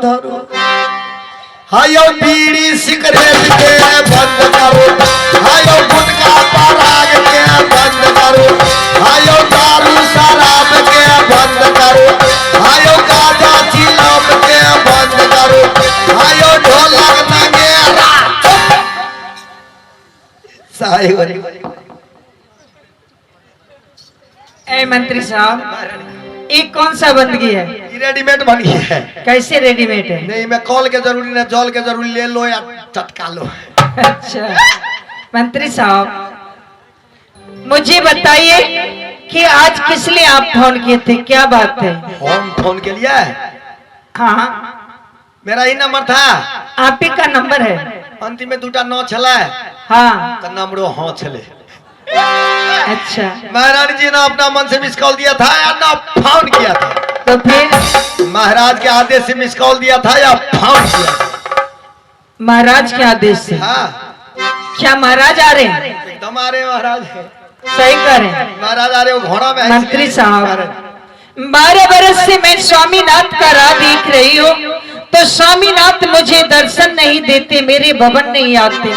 धरू। हायो बीड़ी सिगरेट के बंद करो, हायो गुटखा पराग के बंद करो, हायो दारू शराब के बंद करो, हायो गांजा चिलम के बंद करो, हायो ढोलक नगेरा। साई। ए मंत्री साहब, ये कौन सा बंदगी है? रेडीमेड बन गई है। कैसे रेडीमेड है? नहीं, मैं कॉल के जरूरी ना, जल के जरूरी, ले लो या चटका लो। अच्छा मंत्री साहब, मुझे बताइए कि आज किस लिए आप फोन किए थे, क्या बात है? हम फोन के लिए? हाँ। मेरा ही नंबर था। आप ही का नंबर है। अंतिम में दूटा नौ छलै। हाँ। तो नंबरो हाँ छले। अच्छा। महारानी जी ने अपना मन से मिस कॉल दिया था या ना फोन किया था? तो फिर? महाराज के आदेश से मिस कॉल दिया था या फोन किया था? महाराज के आदेश से? हाँ। क्या महाराज आ रहे हैं? एकदम आ रहे हैं महाराज। सही कह रहे हैं? महाराज आ रहे हो, घोड़ा में है। मंत्री साहब, 12 बरस से मैं स्वामीनाथ का राह देख रही हूँ, तो स्वामीनाथ मुझे दर्शन नहीं देते, मेरे भवन नहीं आते।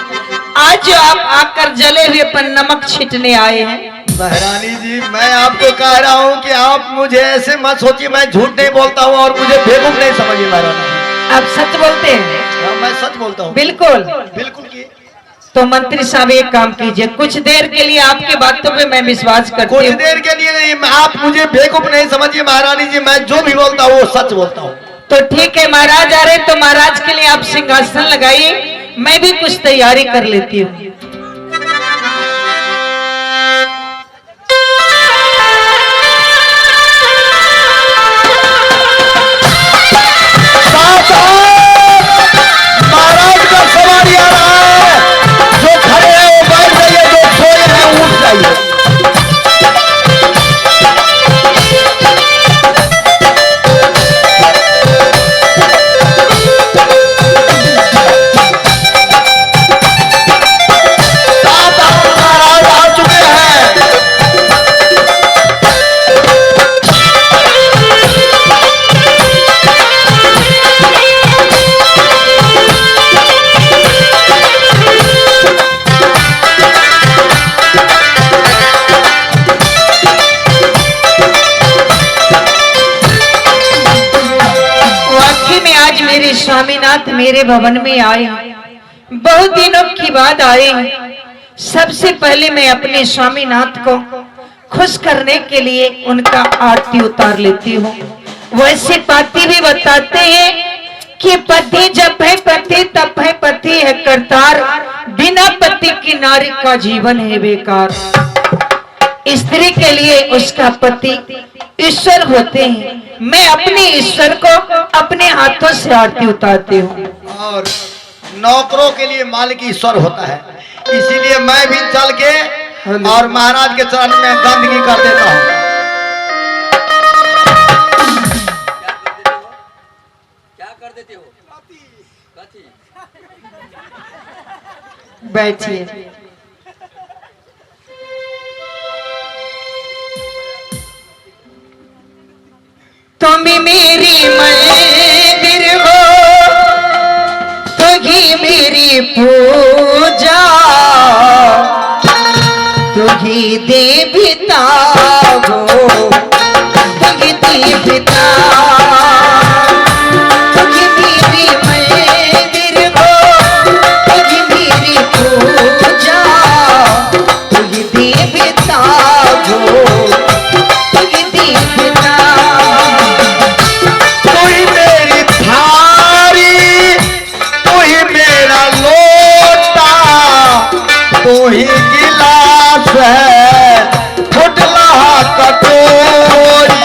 आज जो आप आकर जले हुए पर नमक छिटने आए हैं। महारानी जी, मैं आपको कह रहा हूँ कि आप मुझे ऐसे मत सोचिए, मैं झूठ नहीं बोलता हूँ और मुझे बेवकूफ नहीं समझिए महारानी जी। आप सच बोलते हैं? हाँ, मैं सच बोलता हूँ। बिल्कुल? बिल्कुल की। तो मंत्री साहब, एक काम कीजिए, कुछ देर के लिए आपकी बातों पे मैं विश्वास करती कुछ हूँ। देर के लिए नहीं, आप मुझे बेवकूफ नहीं समझिए महारानी जी, मैं जो भी बोलता हूँ वो सच बोलता हूँ। तो ठीक है, महाराज आ रहे तो महाराज के लिए आप सिंहासन लगाइए, मैं भी कुछ तैयारी कर लेती हूँ। महाराज का सवारी आ रहा है, जो खड़े हैं वो बैठ जाइए, जो सोए हैं उठ जाइए। सात महाराज आ चुके हैं। वाकई में आज मेरे स्वामीनाथ मेरे भवन में आए, बहुत दिनों की बाद आए। सबसे पहले मैं अपने स्वामीनाथ को खुश करने के लिए उनका आरती उतार लेती हूँ। वैसे पाती भी बताते हैं कि पति जब है पति तब है पति है करतार, बिना पति की नारी का जीवन है बेकार। स्त्री के लिए उसका पति ईश्वर होते हैं। मैं अपने ईश्वर को अपने हाथों से आरती उतारती हूँ। और नौकरों के लिए मालिक ईश्वर होता है, इसीलिए मैं भी चल के और महाराज के चरण में गंदगी कर देता हूँ। क्या कर देते हो? कथी? बैठिए। तुम मेरी मंदिर हो, तो ही मेरी पूजा, तू ही देवता हो, तू ही देवता। तू ही मेरी मंदिर हो, तू ही मेरी पूजा, तू ही देवता हो, तू ही देवता। तू ही मेरी थारी, तू ही मेरा लोटा, तू ही गिलास है, फुटला कटोरी।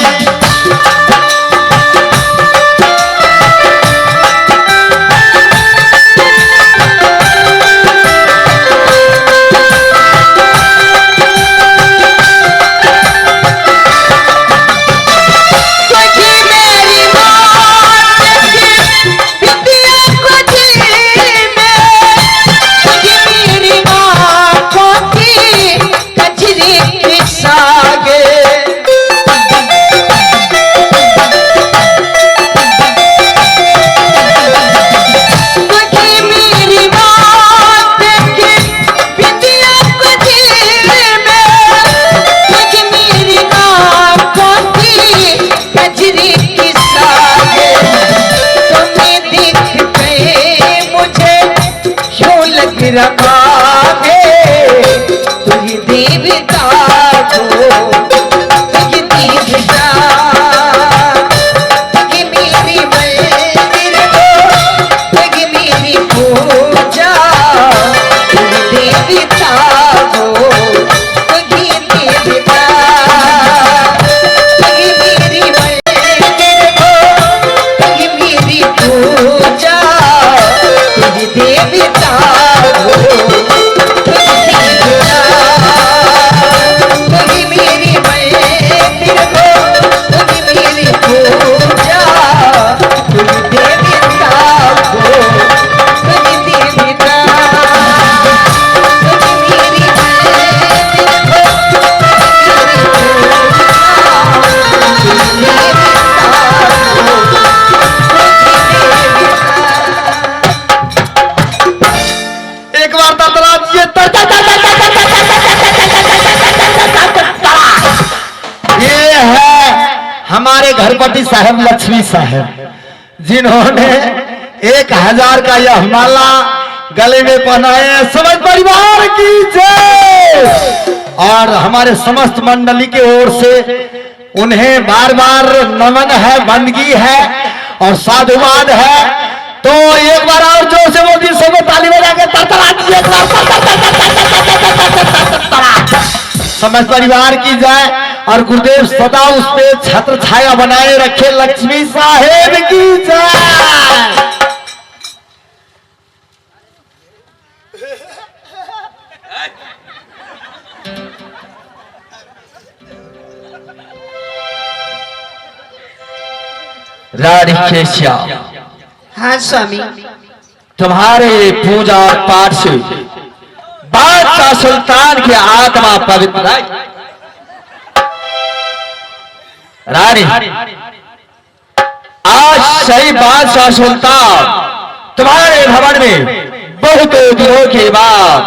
पूजा, तुझी देवता हो, तुझसे जुड़ा। तुझी मेरी मंदिर हो, तुझी मेरी पूजा, तुझी देवता हो, तुझी देवता। तुझी मेरी मंदिर हो, तुझी मेरी पूजा, तुझी देवता हो, तुझी देवता। एक बार ततरा ये तर तर तर तर तर तर तर तर। ये है हमारे घरपति साहब लक्ष्मी साहब, जिन्होंने 1000 का यह माला गले में पहनाए हैं। समस्त परिवार की जय। और हमारे समस्त मंडली की ओर से उन्हें बार बार नमन है, बंदगी है और साधुवाद है। तो एक बार और जोर से बोल दीजिए, सबको ताली बजा के तरतरा दीजिए एक बार, तर तर तर तर तर तर तर तर तर तर तर तर। समस्त परिवार की जय और गुरुदेव सदा उस पे छत्र छाया बनाए रखे। लक्ष्मी साहेब की जय। रानी केशिया। हाँ स्वामी। तुम्हारे पूजा और पाठ से बादशाह सुल्तान की आत्मा पवित्र आई। रानी, आज सही बादशाह सुल्तान तुम्हारे भवन में बहुत दिनों के बाद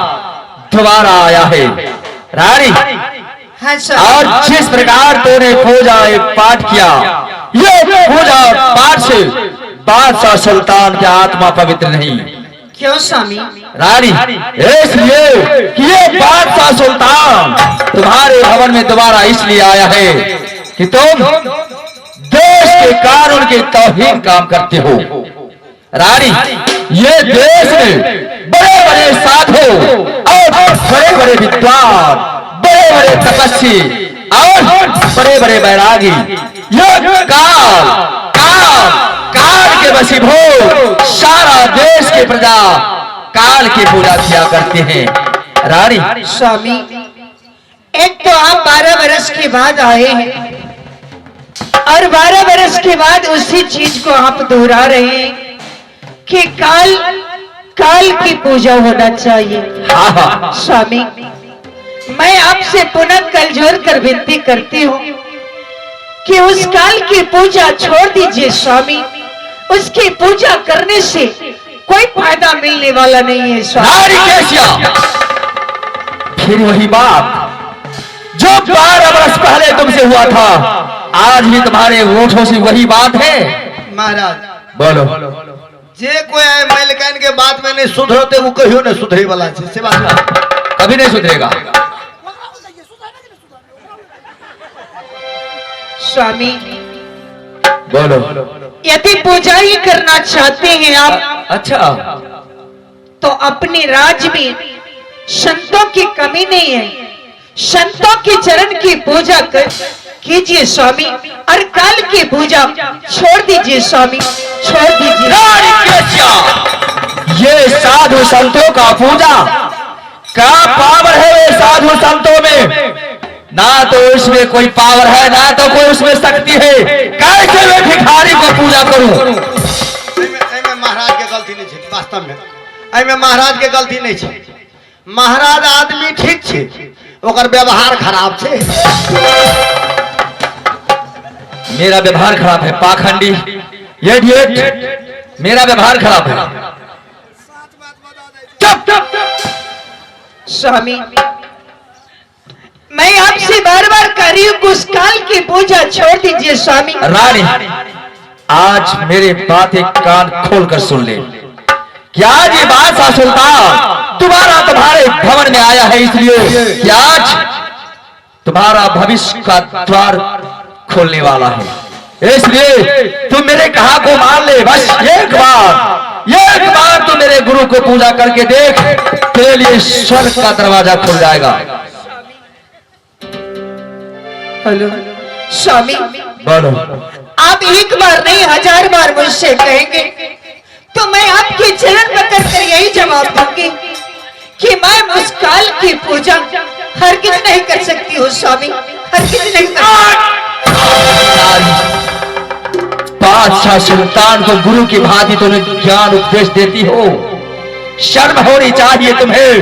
दोबारा आया है रानी। हाँ स्वामी। और जिस प्रकार तूने पूजा एक पाठ किया, ये पूजा और पाठ से बादशाह सुल्तान की आत्मा पवित्र नहीं। क्यों स्वामी? रानी, इसलिए कि ये बादशाह सुल्तान तुम्हारे भवन में दोबारा इसलिए आया है कि तुम देश के कानून के तौहीन काम करते हो। रानी, ये देश में बड़े बड़े साधु और बड़े बड़े विद्वान, बड़े बड़े तपस्वी और बड़े बड़े बैरागी, ये काल काल काल के वशीभूत सारा देश की प्रजा काल की पूजा किया करते हैं रानी। स्वामी, एक तो आप 12 बरस के बाद आए हैं और 12 बरस के बाद उसी चीज को आप दोहरा रहे हैं कि काल काल की पूजा होना चाहिए। हाँ हाँ। स्वामी, मैं आपसे पुनः कल जोड़ कर विनती करती हूँ कि उस काल की पूजा छोड़ दीजिए स्वामी। उसकी पूजा करने से कोई फायदा मिलने वाला नहीं है स्वामी। नारी केशिया, फिर वही बात जो 12 बरस पहले तुमसे हुआ था, आज भी तुम्हारे होठों से वही बात है। महाराज। बोलो। जे कोई आए मालिकाइन के बात में नहीं सुधरते, वो कहियो नहीं सुधरे वाला छै, से बात ना। कभी नहीं सुधरेगा। स्वामी। बोलो। यदि पूजा ही करना चाहते हैं आप, अच्छा, तो अपने राज्य में संतों की कमी नहीं है। संतों के चरण की पूजा कर कीजिए स्वामी और काल की पूजा छोड़ दीजिए स्वामी, छोड़ दीजिए। नारी केशिया, ये साधु संतों का पूजा क्या पावर है? वे साधु संतों में ना तो उसमें कोई पावर है, ना तो कोई उसमें शक्ति है। कैसे मैं भिखारी को पूजा करूं? एहिमे एहिमे महाराज के गलती नहीं छै। वास्तव में एहिमे महाराज के गलती नहीं छै। महाराज आदमी ठीक छै, ओकर व्यवहार खराब छै। मेरा व्यवहार खराब है? पाखंडी, ये इडियट, मेरा व्यवहार खराब है? चुप। स्वामी, मैं आपसे बार बार कह रही हूँ कि उस काल की पूजा छोड़ दीजिए स्वामी। रानी, आज मेरी बातें कान खोल कर सुन ले कि आज ये बादशाह सुल्तान दोबारा तुम्हारे भवन में आया है, इसलिए कि आज तुम्हारा भविष्य का द्वार खोलने वाला है। इसलिए तुम मेरे कहा को मान ले। बस एक बार, एक बार तुम मेरे गुरु को पूजा करके देख, तेरे लिए स्वर्ग का दरवाजा खुल जाएगा। हेलो स्वामी। बोलो। आप एक बार नहीं, 1000 बार मुझसे कहेंगे तो मैं आपके चरण पकड़ कर यही जवाब दूंगी कि मैं उस काल की पूजा हरगिज नहीं कर सकती हूँ स्वामी, हरगिज नहीं कर सकती। बादशाह सुल्तान को गुरु की भांति तुम्हें ज्ञान उपदेश देती हो, शर्म होनी चाहिए तुम्हें।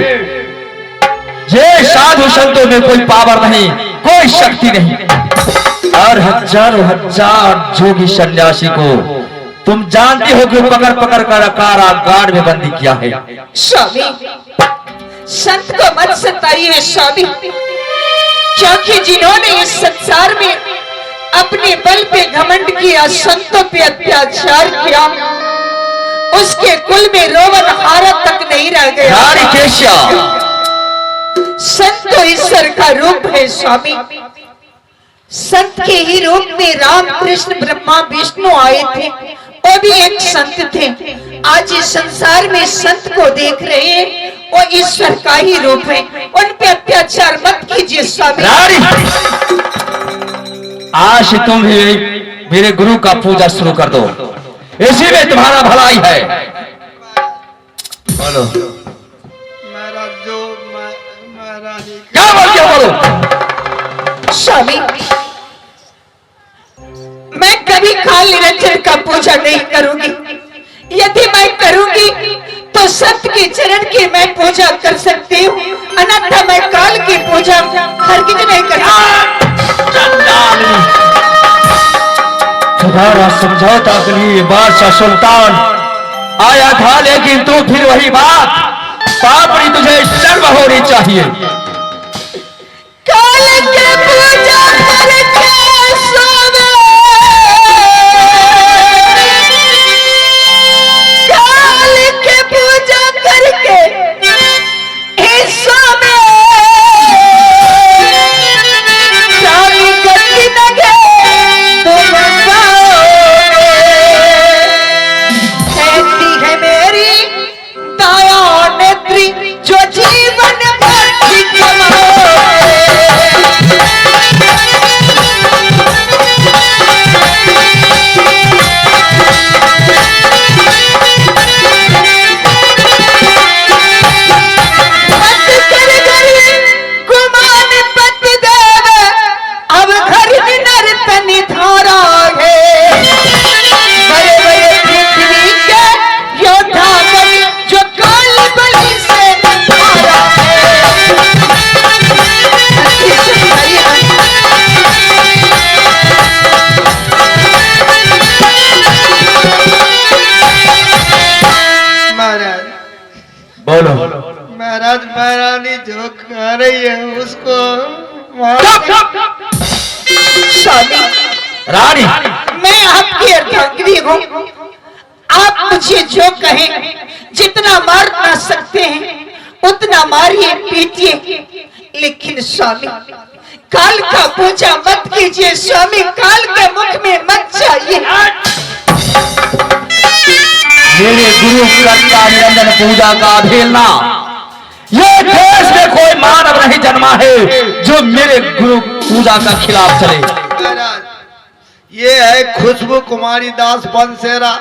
ये साधु संतों में कोई पावर नहीं, कोई शक्ति नहीं, और हजारों हजार जोगी सन्यासी को तुम जानती हो कि पकड़ पकड़ कर कारागार में बंदी किया है। स्वामी, संत को मत सताइए स्वामी, क्योंकि जिन्होंने इस संसार में अपने बल पे घमंड किया, संतों पे अत्याचार किया, उसके कुल में रोवन हारा तक नहीं रह गया। रानी केशिया, संत तो ईश्वर का रूप है स्वामी। संत के ही रूप में राम कृष्ण ब्रह्मा विष्णु आए थे, वो भी एक संत थे। आज इस संसार में संत को देख रहे हैं, वो ईश्वर का ही रूप है। उन पे अत्याचार मत कीजिए स्वामी। रानी, आज से तुम भी मेरे गुरु का पूजा शुरू कर दो, इसी में तुम्हारा भलाई है। बोलो महाराज, जो महारानी क्या बोल, क्या बोलो? स्वामी, मैं कभी काल निरंजन का पूजा नहीं करूंगी। यदि मैं करूंगी तो संत के चरण की मैं पूजा कर सकती हूँ, अन्यथा मैं काल की पूजा हरगिज नहीं कर सकती। तुम्हारा समझौता के लिए बादशाह सुल्तान आया था, लेकिन तू फिर वही बात। पापड़ी, तुझे शर्म होनी चाहिए। काल के पूजा करके सोवे, काल के पूजा करके सोवे, प्राणी गति नगे तुम पाओगे। ऐसी है मेरी दया नेत्री, जो जीवन भर कमाओगे। मत कर घर गुमान पत देव, अब घर नर्तन धारा है। बड़े बड़े पृथ्वी के योद्धा गण, जो काल बलि से हारा है। महाराज, बोलो महाराज, महारानी जो कह रही है उसको स्वामी, रानी, मैं आपकी अर्धांगिनी हूँ। आप मुझे जो कहें, जितना मार ना सकते हैं उतना मारिए पीटिए, लेकिन स्वामी काल का पूजा मत कीजिए। स्वामी, काल के मुख में मत जाइए। मेरे गुरु कर्ता निरंजन पूजा का अवहेलना, ये देश में कोई मानव नहीं जन्मा है जो मेरे गुरु पूजा का खिलाफ चले। महाराज, ये है खुशबू कुमारी दास बंसेरा,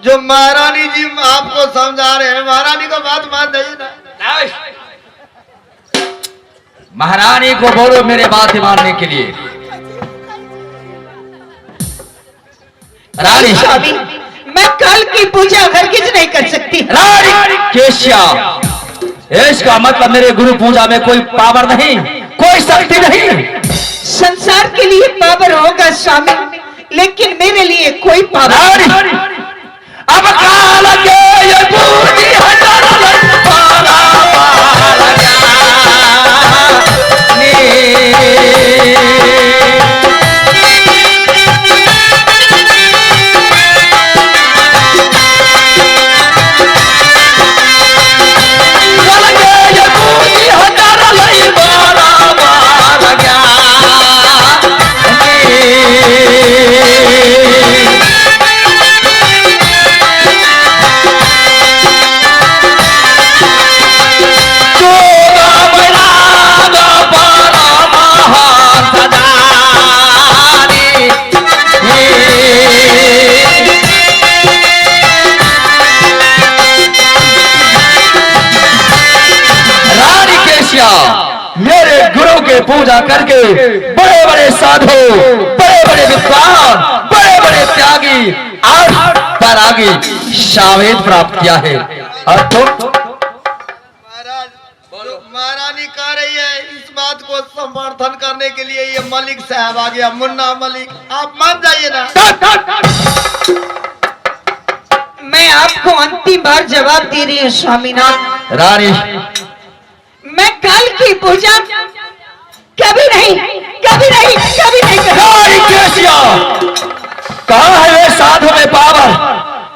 जो महारानी जी आपको समझा रहे हैं। महारानी को बात मान जाइए ना। महारानी को बोलो मेरे बात मानने के लिए। रानी, स्वामी, मैं काल की पूजा हरगिज नहीं कर सकती। रानी केशिया, इसका मतलब मेरे गुरु पूजा में कोई पावर नहीं, कोई शक्ति नहीं। संसार के लिए पावर होगा स्वामी, लेकिन मेरे लिए कोई पावर रानी, अब काल के ये पूजी हजार पारा पारा ज्ञानी। काल के ये पूजी हजार पारा पारा ज्ञानी। केशिया, मेरे गुरु के पूजा करके बड़े बड़े साधु, बड़े बड़े विद्वान, बड़े बड़े त्यागी और परागी शावेद प्राप्त किया है। और तुम महाराज, महारानी कह रही है इस बात को समर्थन करने के लिए ये मलिक साहब आ गया, मुन्ना मलिक। आप मान जाइए ना। मैं आपको अंतिम बार जवाब दे रही हूँ स्वामीनाथ। रानी, मैं काल की पूजा कभी नहीं, कभी नहीं, कभी नहीं करूंगी। रानी केशिया, कहाँ है वे साधु में पावर,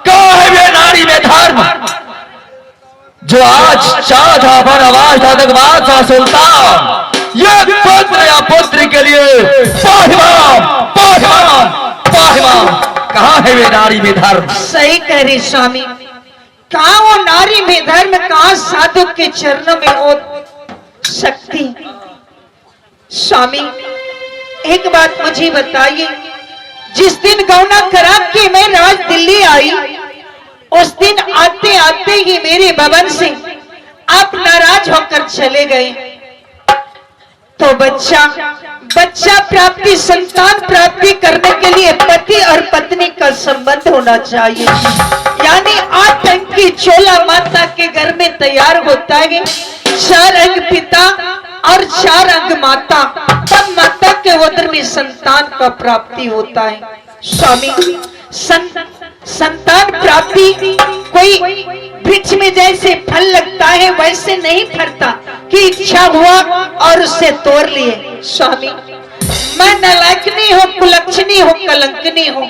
कहाँ है वे नारी में धर्म, जो आज चाधा बन आवाज बादशाह सुल्तान ये पुत्र या पुत्री के लिए पाहिमाम पाहिमाम पाहिमाम। कहाँ है वे नारी में धर्म? सही कह रही स्वामी, कहाँ वो नारी में धर्म, कहाँ साधु के चरणों में वो शक्ति। स्वामी एक बात मुझे बताइए, जिस दिन गौना खराब की मैं राज दिल्ली आई, उस दिन आते आते ही मेरे भवन से आप नाराज होकर चले गए, तो बच्चा बच्चा प्राप्ति, संतान प्राप्ति करने के लिए पति और पत्नी का संबंध होना चाहिए। यानी 8 अंग की चोला माता के घर में तैयार होता है, 4 अंग पिता और 4 अंग माता, तब माता के उदर में संतान का प्राप्ति होता है। स्वामी संतान प्राप्ति कोई वृक्ष में जैसे फल लगता है वैसे नहीं फलता कि इच्छा हुआ और उसे तोड़ लिए। स्वामी मैं नालायकनी हूँ, कुलक्षणी हूँ, कलंकनी हूँ,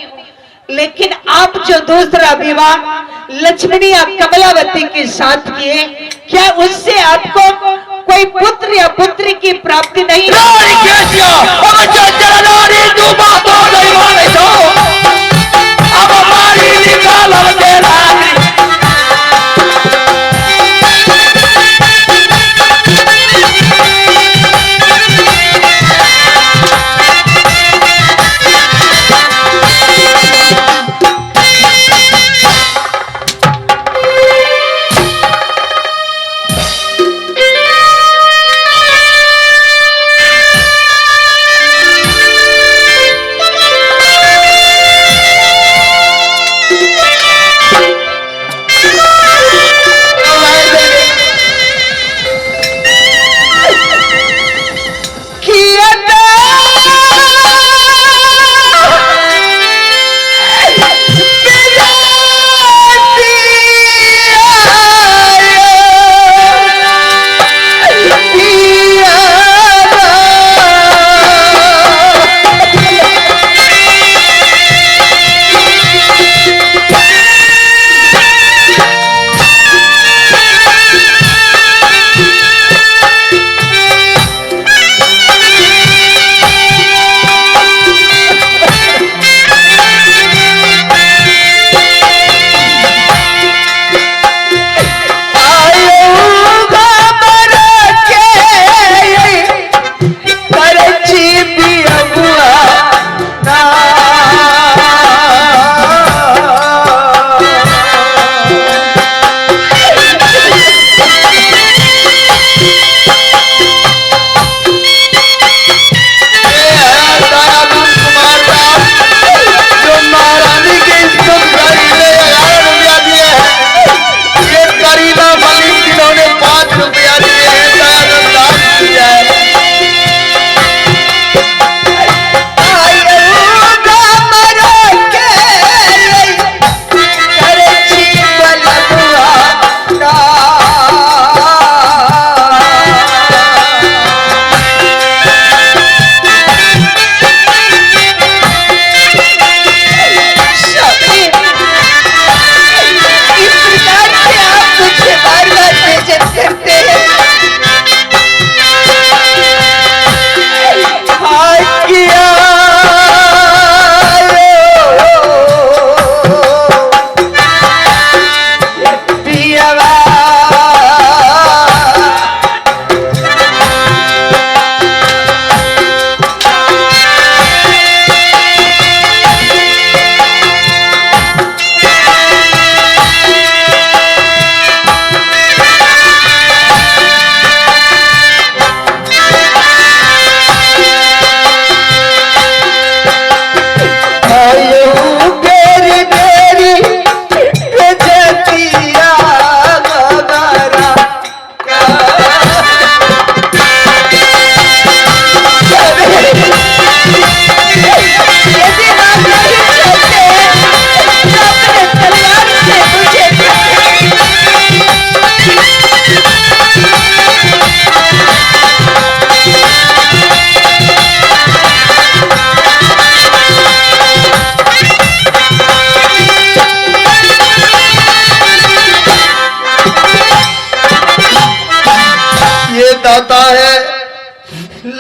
लेकिन आप जो दूसरा विवाह लक्ष्मणी या कमलावती के साथ किए, क्या उससे आपको कोई पुत्र या पुत्री की प्राप्ति नहीं? रानी केशिया, अब चल नारी तू बातों नहीं माने तो अब मारी निकाल के रानी।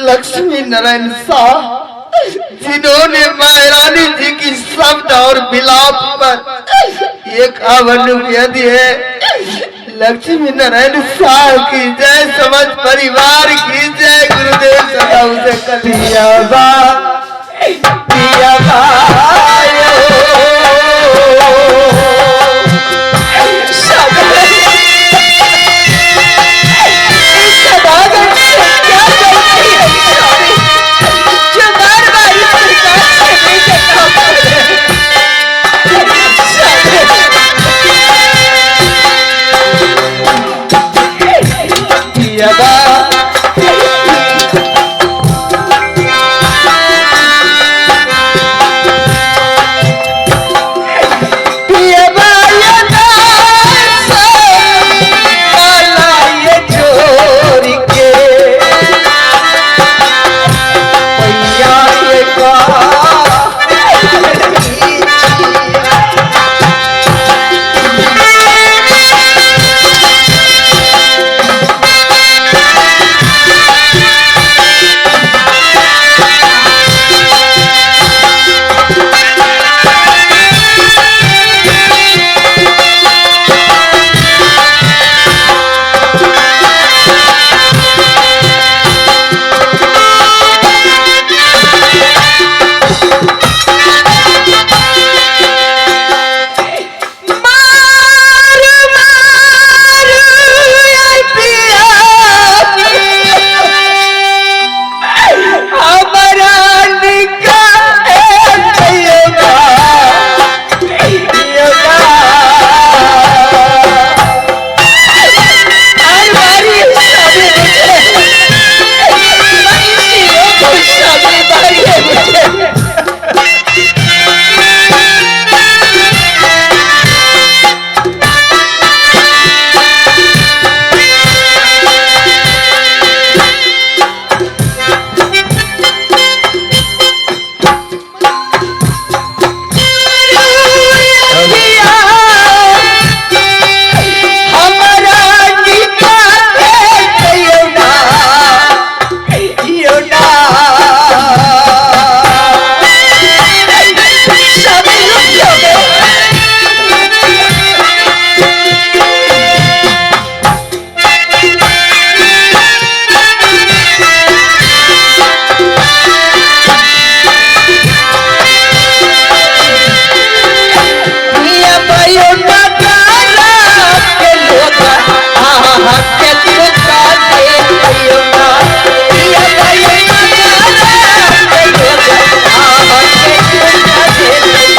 लक्ष्मी नारायण शाह, जिन्होंने महारानी जी की शब्द और विलाप पर 51 रुपया दिए। लक्ष्मी नारायण शाह की जय, समझ परिवार की जय। गुरुदेव सदा उसे कलियाबा पिया।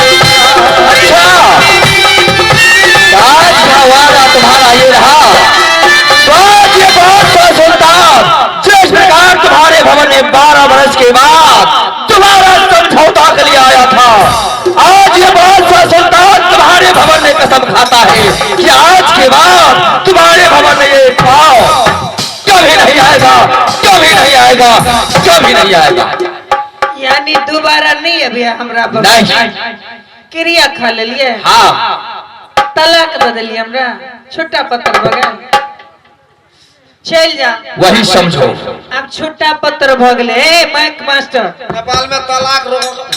अच्छा, आज का वादा तुम्हारा ये रहा तो आज ये बादशाह सुल्तान जिस प्रकार तुम्हारे भवन में 12 बरस के बाद तुम्हारा समझौता के लिए आया था, आज ये बादशाह सुल्तान तुम्हारे भवन में कसम खाता है कि आज के बाद तुम्हारे भवन में ये पाँव कभी नहीं आएगा, कभी नहीं आएगा, कभी नहीं आएगा। यानी दोबारा नहीं अभी हमरा भवन नहीं। क्रिया खा लेलिए। हाँ। तलाक बदलिए, हमरा छोटा पत्र भऽ गेल, चलि जा। वही समझो। आब छोटा पत्र भऽ गेलै। ए माइक मास्टर, नेपाल में तलाक रोक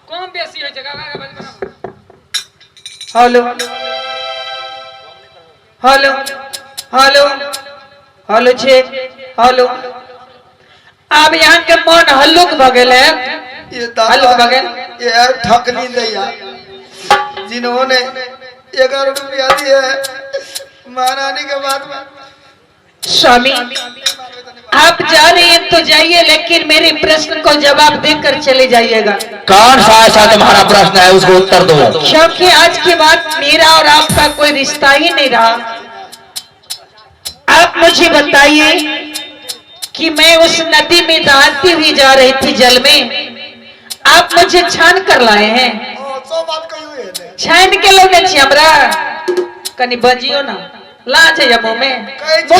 कम बेसी होइ छै काका के बजबा। हेलो हेलो हेलो हेलो छे हेलो। आब यहाँ के मन हल्लुक भऽ गेल है। ये दादा हल्लुक भऽ गेल। ये है ठकनी दैया, जिन्होंने 11 रुपया दिए है महारानी के बाद में। स्वामी आप जा रहे हैं तो जाइए, लेकिन मेरे प्रश्न को जवाब देकर चले जाइएगा। कौन सा ऐसा तुम्हारा प्रश्न है, उसको उत्तर दो। क्योंकि आज के बाद मेरा और आपका कोई रिश्ता ही नहीं रहा। आप मुझे बताइए कि मैं उस नदी में नहाती हुई जा रही थी जल में, आप मुझे छान कर लाए हैं। ओ, सो बात कही हुई है। छान के लौने छी हमरा, कनी बजियो ना, लाज है मुंह में। कहै छी।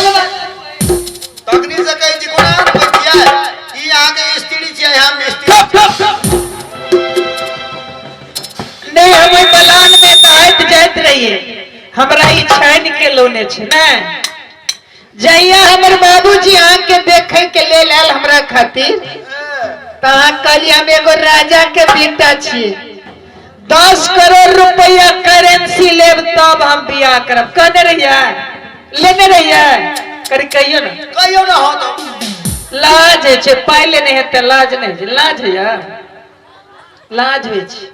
तखनी से कहै छी कोना आन कोइ किया है? ई अहाँके स्त्री छियै, हम स्त्री। नहीं, हम ओहि मलान में नहाइत जाइत रहिए, हमरा ई छान के लौने छै ने। जहिया हमर बाबूजी अहाँके देखे के लेल आयल हमरा खातिर, तऽ अहाँ कहलियै हम एगो राजा के बेटा छी, 10 करोड़ रुपया करेंसी लेब तब हम बियाह करब। कहने रहियै? लेने रहियै? करी कहियो ना। कहियो ना हो तो लाज होइ छै, पाइ लेने हेतै लाज नहि होइ छै। लाज होइया? लाज होइ छै।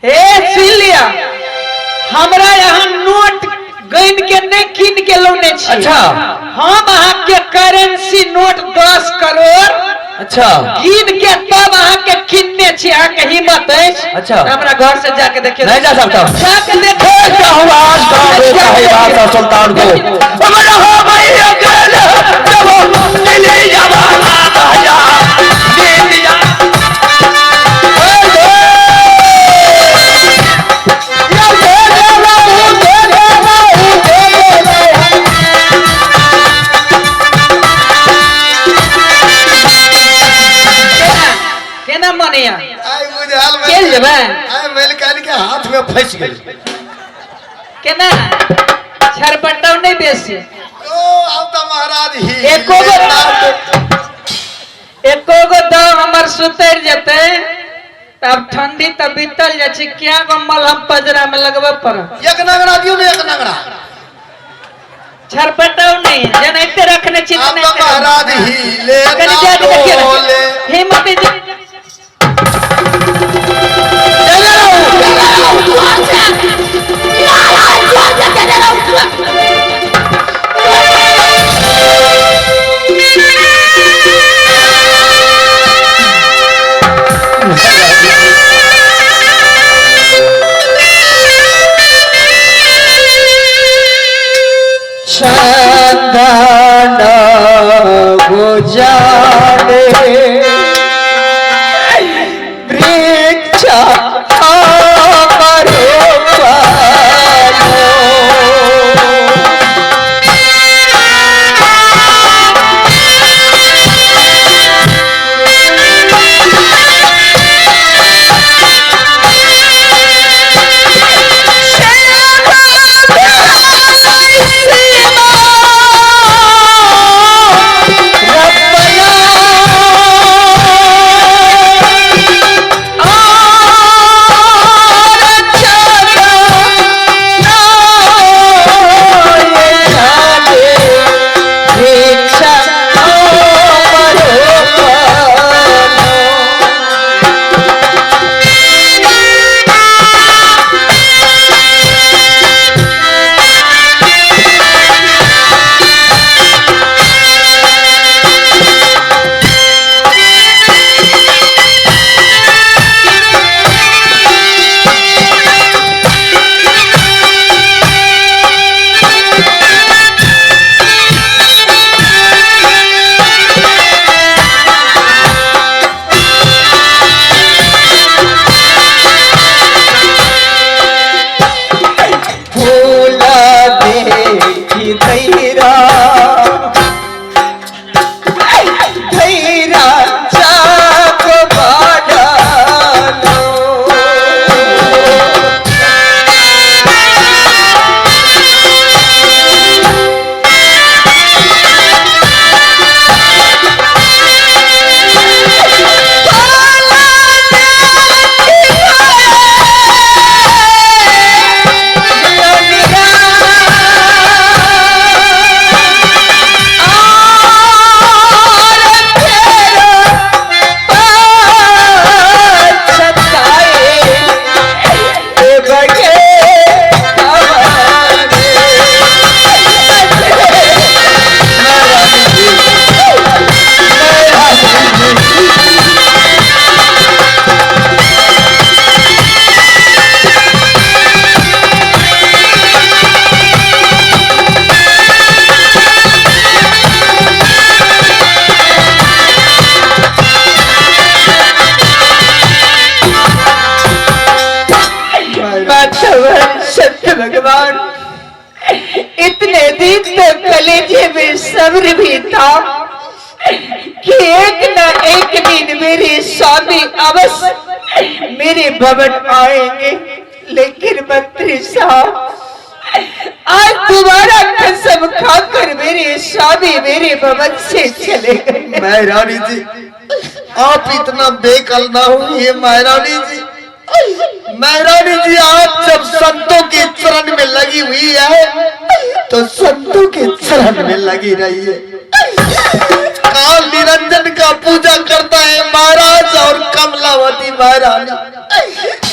हे सुन लिया, हमरा यहाँ नोट गन के नहीं कीन के लौने छी। अच्छा। हम अहाँ के करेंसी नोट 10 करोड़ अच्छा कीन के तब अहाँ के किनने छी। अहाँ के हिम्मत अछि? अच्छा। हमरा घर से जाके देखियौ। नहीं जा सकता। जाके देखियौ। देखता हूँ आज कहाँ रोका है बादशाह सुल्तान को। अमर हो गई अकेले, जब दिल्ली जमाना आया, दिल्ली केना मनैया? आइ बुझायल चलि जेबै? आइ मलिकान के हाथ में फंसि गेल। केना छरपटाउ नहि बेसी। ओ आब तऽ महाराज ही एको गो दाम हमर सुतरि जेतै तऽ आब ठंडी तऽ बीतल जाइ छै, क्या गो मलहम पजरा में लगबऽ पड़त। एक नगरा दियौ ने, एक नगरा। छरपटाउ नहि, जेनाहिते रखने छी आब तऽ तेनाहिते महाराज रखने। ही ले कनि जा के देखियौ ने। डोले। हिम्मत जे चंदन गुजारे वृक्ष फूल देखी धैरा धैरा चाक बाढ़लो। सत्य भगवान, इतने दिन तो कलेजे में सब्र भी था कि एक न एक दिन मेरे स्वामी अवश्य मेरे भवन आएंगे, लेकिन मंत्री साहब आज दोबारा फंस कसम खाकर मेरे स्वामी मेरे भवन से चले गए। महारानी जी आप इतना बेकल ना होइए। महारानी जी, महारानी जी आप जब संतों के चरण में लगी हुई है तो संतों के चरण में लगी रही है। काल निरंजन का पूजा करता है महाराज और कमलावती महारानी,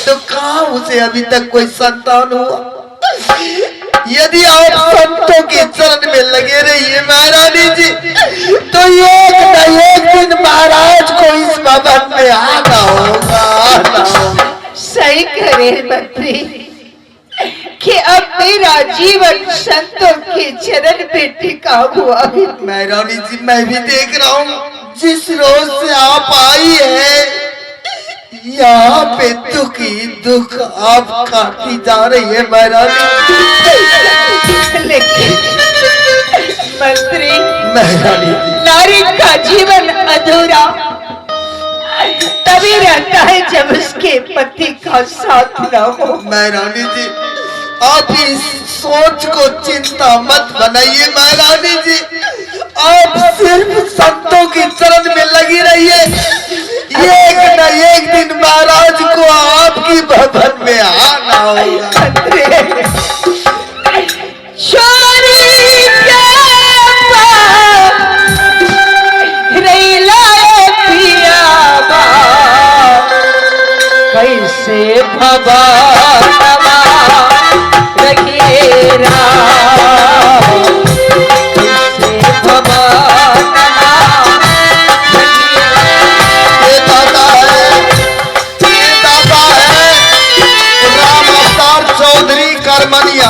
तो कहाँ उसे अभी तक कोई संतान हुआ? यदि आप संतों के चरण में लगे रहिए महारानी जी, तो एक न एक दिन महाराज को इस भवन में आना होगा, आना होगा। सही करे मंत्री कि अब मेरा जीवन संतों के चरण पे टिका हुआ है। महारानी जी मैं भी देख रहा हूँ, जिस रोज से आप आई है यहाँ पे दुख ही दुख आप काटी जा रही है महारानी। लेकिन मंत्री, महारानी जी नारी का जीवन अधूरा तभी रहता है जब उसके पति का साथ न हो। महारानी जी आप इस सोच को चिंता मत बनाइए महारानी जी, आप सिर्फ संतों के चरण में लगी रहिए। एक न एक दिन महाराज को आपकी भवन में आना होगा। मंत्री, चोरी के पार रैलाए पिया बा, कैसे भगवान रखिए राम, कैसे भगवान रखिए। ये दाता है, ये दाता है राम अवतार चौधरी करमनिया।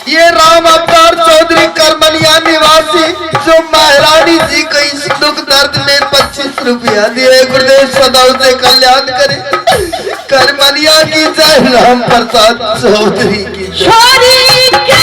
ये राम अवतार चौधरी करमनिया निवासी जो महारानी जी को इस दुख दर्द में 25 रुपया दिए, गुरुदेव सदा उसे कल्याण करे। करमनिया की जय, राम प्रसाद चौधरी की जय। छोरी के